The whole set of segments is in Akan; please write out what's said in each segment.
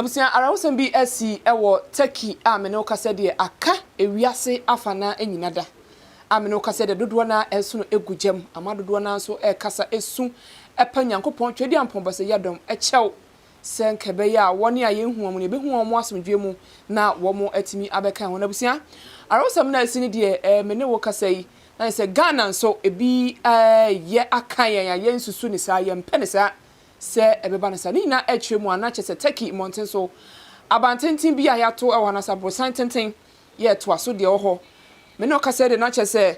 Abusua, awerɛhosɛm bi asi wɔ Turkey a me ne wo kasa deɛ aka ewiase afanaa nyina da a me ne wo kasa deɛ dodoɔ no ara ɛsono egu gyam ama dodoɔ no ara nso ɛrekasa esu ɛpa Nyankopɔn Tweaduampɔn Basayadɔm kyɛw sɛ nka ɛbɛyɛ a wɔn a yɛnhu wɔn no yɛbɛhu wɔn asomdwoeɛ mu na wɔn atumi abɛka yɛn ho. Na abusua, awerɛhosɛm no a asi no deɛ ɛɛ me ne wo kasa yi na yɛ sɛ Ghana nso ebi ɛɛyɛ aka yɛn a yɛnsusu ne saa, yɛmpɛ ne saa sɛ ɛbɛba no saa. Ne nyinaa ɛkyerɛ mu a na kyerɛ sɛ Turkey mmɔnten so abantenten bi a yɛato wɔ hɔ anaasɛ aborosan tenten yɛ ɛtoa so deɛ ɛwɔ hɔ. Me ne wo kasa yi deɛ na kyerɛ sɛ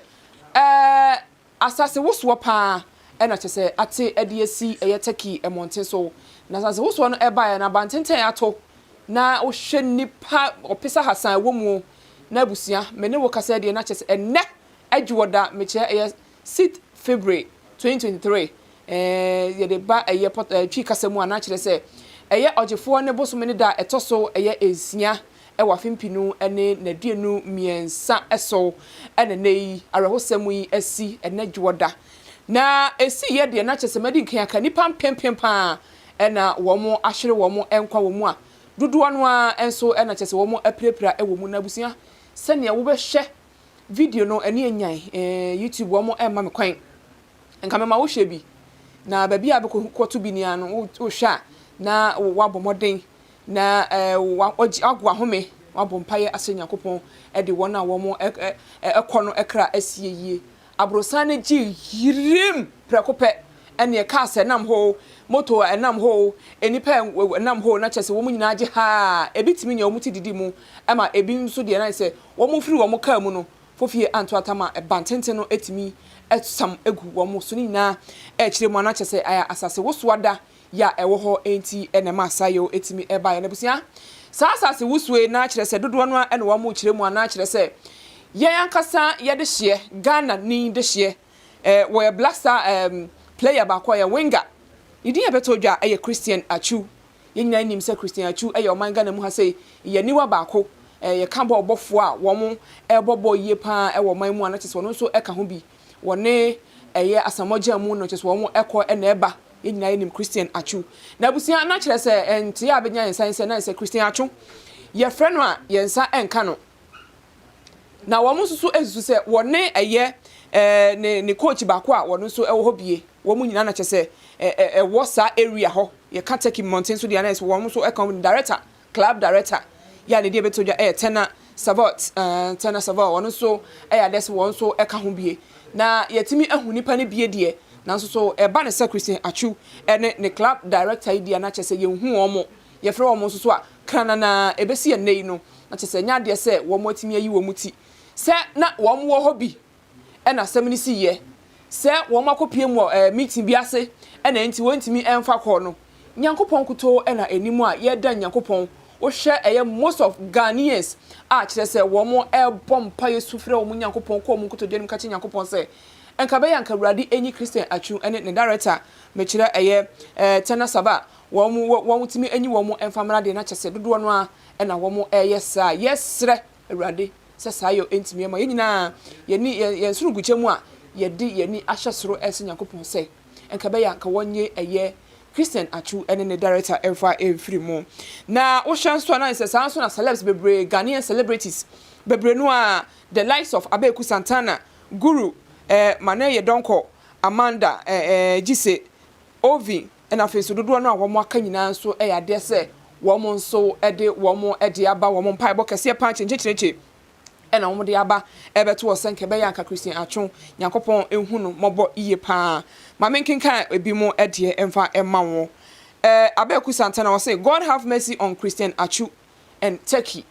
ɛɛ Asase wosoɔ paa na kyerɛ sɛ ate de asi ɛyɛ Turkey mmɔnten so. Na asase wosoɔ no baeɛ no abantenten ato na wohwɛ nnipa ɔpesahasa a ɛwɔ mu na abusua me ne wo kasa yi deɛ na kyerɛ sɛ ɛnnɛ adwoɔda mekyerɛ ɛyɛ 6th February 2023 ɛɛ yɛde ba ɛyɛ pɔt ɛɛ Twi kasa mu a na kyerɛ sɛ ɛyɛ ɔgyefoɔ ne bosome ne da a ɛtɔ so ɛyɛ nsia wɔ afe mpenu ne n'aduonu mmiɛnsa so na nnɛ yi awerɛhosɛm yi asi ɛnnɛ dwoɔda. Na ɛsiiɛ deɛ na kyerɛ sɛ madi nkan aka nnipa mpempem pa ara na wɔn ahwere wɔn nkwa wɔ mu a dodoɔ no ara nso na kyerɛ sɛ wɔn apirapira wɔ mu. Na abusua sɛdeɛ wobɛhwɛ video no ɛne anyan eh, YouTube wɔn mma me kwan nka mema wohwɛ bi na baabi a bɛkɔto bi nia no wohwɛ a na woabɔ mmɔden Na wɔagye ago ahome, wɔabɔ mpaeɛ asrɛ Nyankopɔn de wɔn a wɔn kɔ no kra asie yie. Aborosan no gye yirim prɛko pɛ, ɛneɛ cars a ɛnam hɔ o, moto a ɛnam hɔ o, nnipa a ɛnam hɔ o, na kyerɛ sɛ wɔn nyinaa gye haa. Ebi tumi nya wɔn ti didi mu, ɛma ebi nso deɛ na ayɛ sɛ wɔn firi wɔn kaa mu no, fofie anto atam a ɛbantenten no tumi sam gu wɔn so. Ne nyinaa ɛkyerɛ mu a na kyerɛ sɛ ɛyɛ asase wosow ada yɛ a ɛwɔ hɔ nti na ɛma Sayo tumi baeɛ. Na abusua, saa asase wusuo yi na kyerɛ sɛ dodoɔ no ara na wɔn rekyerɛ mu anaa kyerɛ sɛ yɛn ankasa yɛde hyeɛ, Ghana ni de hyeɛ. Eh, wɔyɛ Black Star eh, player baako a ɔyɛ winger. Ne din a ɛbɛtɔ dwa yɛ Christian Atsu. Yɛn nyinaa nim sɛ Christian Atsu yɛ ɔman Ghana mu ha sei yɛn aniwa baako. Eh, yɛka bɔɔl bɔfoɔ a wɔn ɛrebɔ bɔɔl yie paa wɔ ɔman mu a na kyerɛ sɛ ɔno nso ka ho bi. Wɔne ɛyɛ Asamoah Gyan mu no kyerɛ sɛ wɔn ɛkɔ na ɛba. Yɛn nyinaa yɛnim Christian Atsu. Na abusua na kyerɛ sɛ nteɛ a bɛnya yɛn nsa ne sɛ na sɛ Christian Atsu yɛfrɛ no a yɛn nsa nka no. Na wɔn nso so susu sɛ wɔne ɛyɛ ne ne coach baako a wɔn nso ɛwɔ hɔ bie. Wɔn nyinaa na kyerɛ sɛ ɛwɔ saa area hɔ. Yɛka Turkey mmɔnten so deɛ na sɛ wɔn nso ɛka wɔn director Club director yi a ne din bɛtɔ dwa yɛ Tena Savot, Tena Savot, ɔno nso yɛ adeɛ sɛ wɔn nso ka ho bie. Na yɛatumi ahu nipa no bie deɛ, nanso so ɛba no sɛ Christian Atsu ne ne club director yi deɛ na kyerɛ sɛ yɛnhu wɔn, yɛfrɛ wɔn nso so a, krananaa ɛbɛsi ɛnnɛ yi no, na kyerɛ sɛ ɛnyɛ adeɛ sɛ wɔn atumi ayi wɔn ti sɛ na wɔn wɔ hɔ bi na asɛm no siiɛ sɛ wɔn akɔpue mu wɔ meeting bi ase na enti wɔntumi mfa kɔɔ no. Nyankopɔn nkutoo na ɛnim a yɛda Nyankopɔn wohwɛ ɛyɛ most of Ghanaians a kyerɛ sɛ wɔn ɛbɔ mpaeɛ su frɛ wɔn Nyankopɔn kɔ wɔn nkotodwe anim ka kyerɛ Nyankopɔn sɛ nka ɛbɛyɛ anka Awurade ɛnyi Christian Atsu ne ne director mekyerɛ ɛyɛ Tana Saba wɔn wɔn tumi ɛnyi wɔn mfa mmra deɛ na kyerɛ sɛ dodoɔ no ara na wɔn ɛyɛ saa yɛsrɛ Awurade sɛ saa yɔ ntumi ɛma yɛn nyinaa yɛni yɛn yɛn soro gukyɛ mu a yɛde yɛn ani ahyɛ soro ɛsrɛ Nyankopɔn sɛ nka ɛbɛyɛ a nka wɔnye ɛyɛ Christian Atsu ɛne ne director ɛmfa ɛmfiri mu. Na wohwɛ nso a na ayɛ sɛ saa nso na celebs bebree Ghanaian celebrities bebree no a the likes of Abeku Santana, Guru, eh, Mane Yedɔnkɔ, Amanda eh, eh, Gise, Ovi, Ɛna afei nso dodoɔ no a wɔn aka nyinaa nso yɛ adeɛ sɛ wɔn nso de wɔn de aba wɔn mpaebɔ kɛseɛ paa kyenkyekyerɛkye ɛna wɔn de aba ɛbɛto wɔ sɛ nka ɛbɛyɛ anka Christian Atwo Nyankopɔn nhu no mmɔbɔ yie paa. Ma menkenkan ebi mo deɛ mfa mma wo. Ɛɛ Abeku Santana ɔse God have mercy on Christian Atsu and Turkey.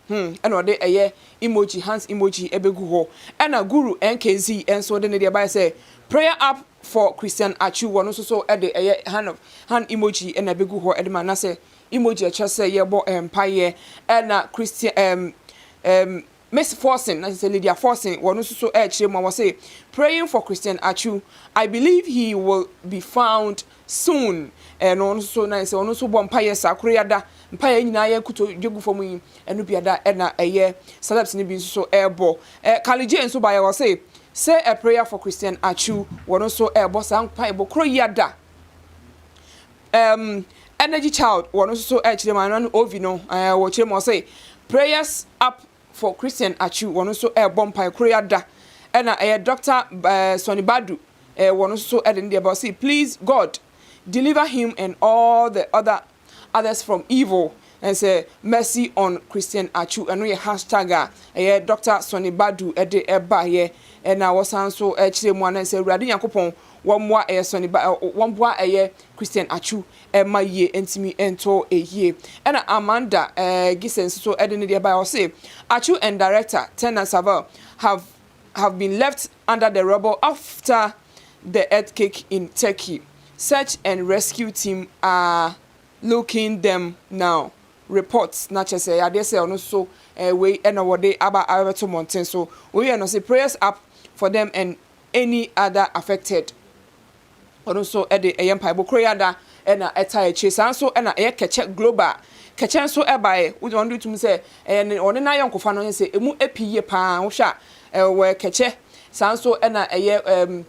Hmm ɛna ɔde ɛyɛ emoji hands emoji ɛbɛgu hɔ. Ɛna Guru NKZ nso de ne deɛ baeɛ sɛ prayer up for Christian Atsu wɔno nso so de ɛyɛ hand of hand emoji ɛna ɛbɛgu hɔ ɛde ma anasɛ emoji ɛkyerɛ sɛ yɛbɔ mpaeɛ. Ɛna Christian ɛm ɛm Miss Forson na kyerɛ sɛ Lydia Forson wɔno nso so ɛrekyerɛ mu a wɔse praying for Christian Atsu I believe he will be found soon ɛno nso so na sɛ ɔno nso bɔ mpaeɛ saa koro yi ada mpaeɛ nyinaa yɛ kuto dwe gu fam yi ɛno bi ada ɛna ɛyɛ celebs no bi nso so ɛrebɔ ɛ Kali J nso baeɛ wɔ se say a prayer for Christian Atsu wɔn nso ɛrebɔ saa mpaebɔ koro yi ada. Energy Child wɔn nso so ɛkyerɛ mu ano Ovi no wɔkyerɛ mu, ɔsɛ "Prayers up for Christian Atsu." Wɔn nso ɛrebɔ mpae koro ya da. Ɛna ɛyɛ Dr Sonny Badu, wɔn nso so ɛde ne deɛ ba, ɔsɛ "Please God, deliver him and all the others from evil," and say "Mercy on Christian Atsu." Ɛno yɛ hashtag a ɛyɛ Dr Sonny Badu ɛde ɛbaayɛ. Ɛna wɔsan so ɛkyerɛ mu anan sɛ Awurade Nyankopɔn wɔmmoa ɛyɛ Sonny ba, wɔmboa ɛyɛ Christian Atsu ɛma yie ntumi ɛntɔ ɛyie. Ɛna Amanda Gisen nso so ɛde ne deɛ baayɛ, ɔse "Atsu and director Tena Saval have been left under the rubble after the earthquake in Turkey. Search and rescue team are looking them now." Reports na kyerɛ sɛ adeɛ sɛ ɔno nso wei ɛna wɔde aba abɛto mmɔnten so. Wei yɛ no sɛ "Prayers up for them and any other affected." Ɔno nso ɛde ɛyɛ mpaebɔ koro yada ɛna ɛta akyire. Saa nso ɛna ɛyɛ Kɛkyɛ Global, Kɛkyɛ nso ɛbaeɛ, wode ɔno de tum sɛ ɛyɛ ne ɔne n'ayɔnkofa no sɛ emu epi yie paa. Wohwɛ a ɛwɔ Kɛkyɛ, saa nso ɛna ɛyɛ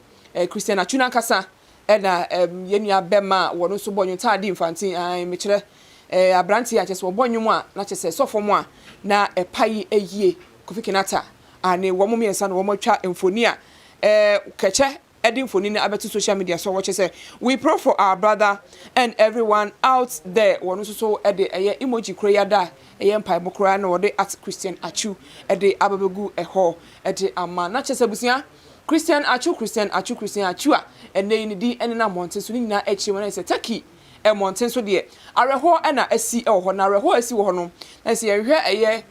Christian Atsu nankasa, ɛna yɛn nua bɛma a wɔn nso bɔ nnwom taade mfanten ɛɛ mekyerɛ aberanteɛ a kyerɛ sɛ wɔbɔ nnwom a na kyerɛ sɛ sɔfo mu a na ɛpa yi ayie, Kofi Kinata ane wɔn mmiɛnsa na wɔn atwa mfoni a Kɛkyɛ ɛde mfoni no abɛto social media so. Wɔkyɛ sɛ "We pray for our brother and everyone out there." Wɔn nso so ɛde ɛyɛ emoji koro yi ada a ɛyɛ mpaebɔ koraa na wɔde @ChristianAtsu ɛde abɛbɛgu ɛhɔ ɛde ama. Na kyerɛ sɛ busua, Christian Atsu, Christian Atsu, Christian Atsu a ɛnɛ yi ne din ɛne na mmɔnten so ne nyinaa akyire wɔn sɛ Turkey ɛmmɔnten so deɛ, awerɛhoɔ ɛna asi ɛwɔ hɔ. Na awerɛhoɔ asi wɔ hɔ no, na sɛ yɛhwɛ ɛyɛ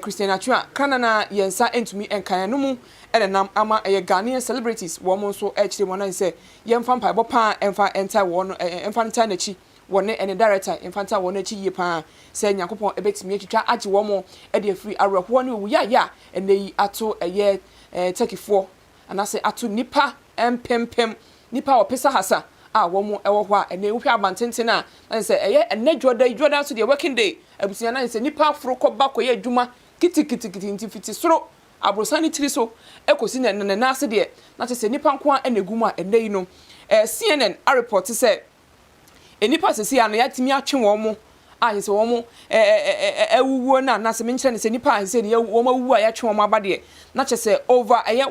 Christian Atsu a kanana yɛn nsa ntumi nkan no mu, ɛna nam ama ɛyɛ Ghanaian celebrities wɔn nso ɛkyerɛ wɔn sɛ yɛmfa mpaebɔ paa ɛmfa ɛnta wɔn, ɛmfa nta n'akyi, wɔne ɛne director ɛmfa nta wɔn akyi yie paa sɛ Nyankopɔn ɛbɛtumi atwitwa agye wɔn ɛde afiri awerɛhoɔ ne owu yaya ɛnɛ yi ato ɛyɛ Turkeyfoɔ anaasɛ ato nipa mpempem, nipa a wɔpesa hasa a wɔn ɛwɔ hɔ a ɛnɛ wohwɛ abantenten a na sɛ ɛyɛ ɛnɛ dwoda yi, dwoda nso deɛ, working day abusua, na sɛ nipa aforo kɔba kɔyɛ adwuma kitikitikiti. Nti fiti soro aborosan ne tiri so ekosi ne ne nan ase deɛ, na kyerɛ sɛ nipa nko a ɛna egu mu a ɛnɛ yi no CNN areport sɛ nipa sisi a no yɛatumi atwe wɔn mo a kyerɛ sɛ wɔn ɛɛ ɛɛ ɛwuwuo no a na sɛ menkyerɛ ne sɛ nipa a sɛ wɔn awuwu a yɛatwe wɔn aba deɛ, na kyerɛ sɛ over ɛyɛ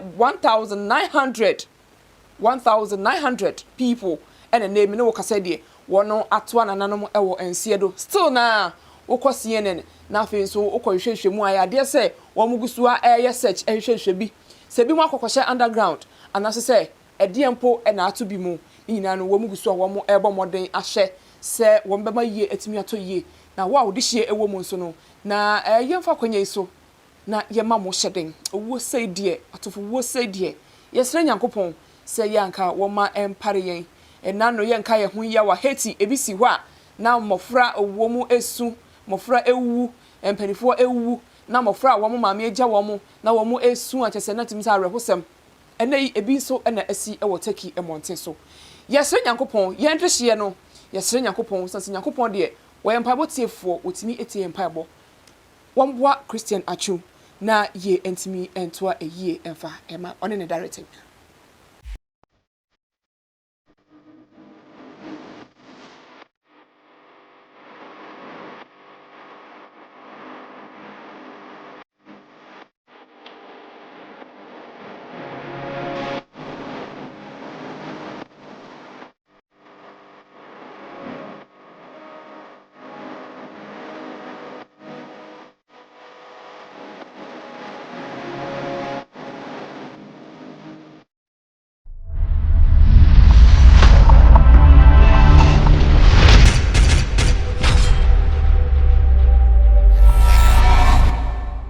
1,900 people ɛna nne mi ne wɔ kasa deɛ wɔn ato anananom ɛwɔ nseɛ do. Still na wokɔ CNN na afei nso wokɔ hwehwɛhwɛ mu a, yɛ adeɛ sɛ wɔn gu so a ɛyɛ search, ɛhwehwɛhwɛ bi sɛ bi mu akɔkɔhyɛ underground anaasɛ sɛ ɛdeɛ mpo ɛna ato bi mu. Ne nyinaa no wɔn gu so a wɔn ɛrebɔ mmɔden ahyɛ sɛ wɔn bɛma yie atumi atɔ yie. Na wo a wɔde hyia ɛwɔ mu nso no, na yɛmfa akonnwa yi so na yɛma mo hyɛ den. Owuo sɛe deɛ, atofo wuo sɛe deɛ, yɛsrɛ Nyankopɔn sɛ yɛ anka wɔma ɛmpare yɛn. Ɛna no yɛnka yɛn ho yia wɔ Haiti, ebi si hɔ a na mmɔfra owuo mu esu, mmɔfra ewuwu, mpanimfoɔ ewuwu, na mmɔfra a wɔn maame agya wɔn na wɔn esu a kyerɛ sɛ na tumi sɛ awerɛhosɛm. Ɛnɛ yi ebi nso ɛna asi ɛwɔ Turkey mmɔnten so. Yɛsrɛ Nyankopɔn, yɛn de no yɛsrɛ Nyankopɔn sansi Nyankopɔn deɛ wɔyɛ mpaebɔ tiefoɔ, wɔtumi etie mpaebɔ. Wɔmboa Christian Atsu na yie ntumi ntoa eyie ɛmfa ɛma ɔne ne director.